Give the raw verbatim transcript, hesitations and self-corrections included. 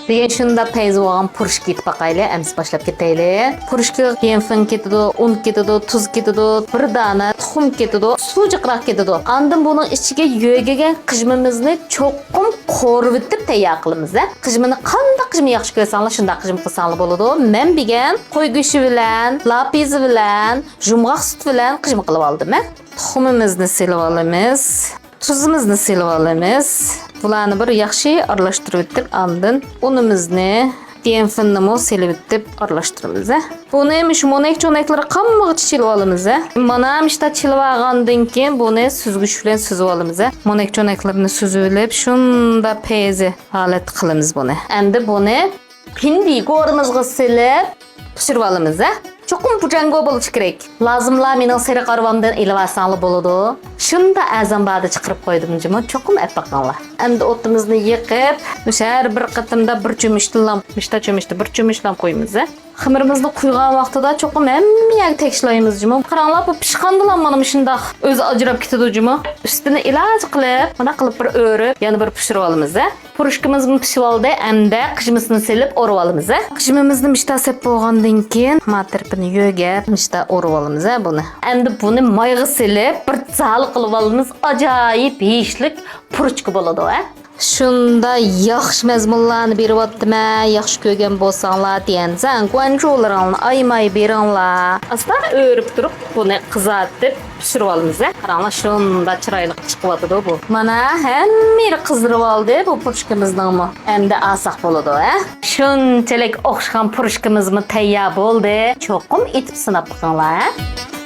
بۈگۈن شۇنداق پەيزى بولغان پۇرۇشكا ئېتىپ باقايلى. ئەمىسە باشلاپ كېتەيلى. پۇرۇشكىغا يانفون كېتىدۇ، ئۇن كېتىدۇ، تۇز كېتىدۇ، بىر دانە تۇخۇم كېتىدۇ، سۇ جىقراق كېتىدۇ. ئاندىن بۇنىڭ ئىچىگە يۆگىگەن قىژمىمىزنى چوقۇم قورۇۋېتىپ تەييار قىلىمىز. قىژمىنى قانداق قىژما ياخشى كۆرسەڭلار، شۇنداق قىژما قىلساڭلار بولىدۇ. مەن بۈگۈن قوي گۆشى بىلەن، لاپىزى بىلەن، يۇمغاق سۈت بىلەن قىژما قىلىپ ئالدىم. تۇخۇمىمىزنى سېلىپ ئالىمىز. تۇزىمىزنى سېلىپ ئالىمىز. بۇلارنى بىر ياخشى ئارىلاشتۇرۇۋېتىپ، ئاندىن ئۇنىمىزنى، يانفوننىمۇ سېلىۋېتىپ ئارىلاشتۇرىمىز. بۇنى مۇشۇ مونەك چونەكلىرى قالمىغۇچە چېلىۋالىمىز. مانا مۇشۇنداق چېلىۋالغاندىن كېيىن بۇنى سۈزگۈچ بىلەن سۈزۈۋالىمىز. مونەك چونەكلىرىنى سۈزۈۋېلىپ، شۇنداق پەيزى ھالەتتە قىلىمىز بۇنى. ئەمدى بۇنى پىندى گورىمىزغا سېلىپ پىشۇرۇۋالىمىز. چوقۇم بۇجاڭگو بولۇشى كېرەك. لازىملار مېنىڭ سېرىق ئارۋامدىن ئېلىۋالساڭلار بولىدۇ. شۇنداق ئەرزان باھادا چىقىرىپ قويدۇم جۇمۇ، چوقۇم ئەپ باقىڭلار. ئەمدى ئوتىمىزنى يېقىپ، مۇشۇ ھەر بىر قېتىمدا بىر چۆمۈچتىنلا، مۇشتا چۆمۈچتە بىر چۆمۈچلام قويىمىز. خېمىرىمىزنى قۇيغان ۋاقتىدا چوقۇم ھەممە يەرگە تەكشىلەيمىز جۇمۇ. قاراڭلار، بۇ پىشقاندىلا مانا مۇشۇنداق ئۆزى ئاجراپ كېتىدۇ جۇمۇ. ئۈستىنى ئىلاجى قىلىپ، مانا قىلىپ بىر ئۆرۈپ، يەنە بىر پىشۇرۇۋالىمىز. پۇرۇشكىمىزمۇ پىشىۋالدى، ئەمدى قىژمىسىنى سېلىپ ئورىۋالىمىز. قىژمىمىزنى مۇشتا سەپ بولغاندىن كېيىن، ما تەرىپىنى يۆگەپ، مۇشتا ئورىۋالىمىز بۇنى. ئەمدى بۇنى مايغا سېلىپ، بىر زال قىلىۋالىمىز. ئاجايىپ يېيىشلىك پۇرۇچكا بولىدۇ. شۇندا ياخشى مەزمۇنلارنى بېرىۋاتىمەن، ياخشى كۆرگەن بولساڭلار، تيەنزەن گۇەنجۇلىرىڭلارنى ئايىماي بېرىڭلار. ئاستا ئۆرۈپ تۇرۇپ، بۇنى قىزارتىپ پىشۇرۇۋالىمىز. قاراڭلار، شۇنداق چىرايلىق چىقىۋاتىدۇ بۇ. مانا، ھەممە يېرى قىزىرىۋالدى بۇ پۇرۇشكىمىزنىڭمۇ. ئەمدى ئالساق بولىدۇ، ھە؟ شۇنچىلىك ئوخشىغان پۇرۇشكىمىزمۇ تەييار بولدى. چوقۇم ئېتىپ سىناپ بېقىڭلار، ھە؟